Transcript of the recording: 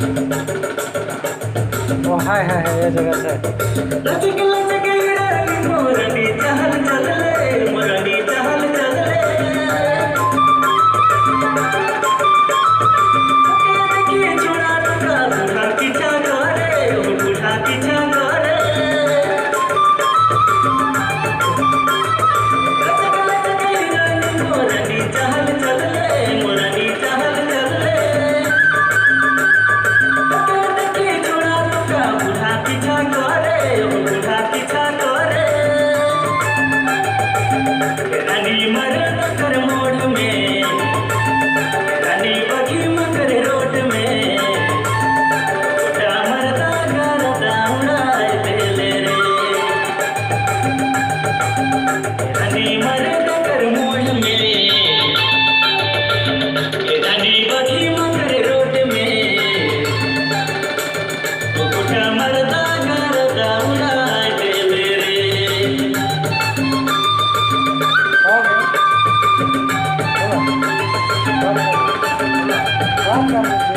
ओ हाय हाय हाय, ये जगह से लचक लचक रानी मोरनी चहल चलले, मोरनी चहल चलले। देखिए छोड़ा टुका बूढ़ा पीछा करे, बूढ़ा पीछा करे। लचक लचक रानी मोरनी चहल चलले, मोरनी चहल चलले। देखिए छोड़ा टुका बूढ़ा पीछा करे, बूढ़ा पीछा करे। रानी मरद कर मोड़ में, रानी बगी मकर रोड में, गोटा मरदा गरदा उड़ाए देले रे। रानी मरद कर मोड़ में, रानी बगी मकर रोड में, गोटा मरदा गरदा उड़ाए देले रे। हो गया, बोलो। बात कर, बात कर।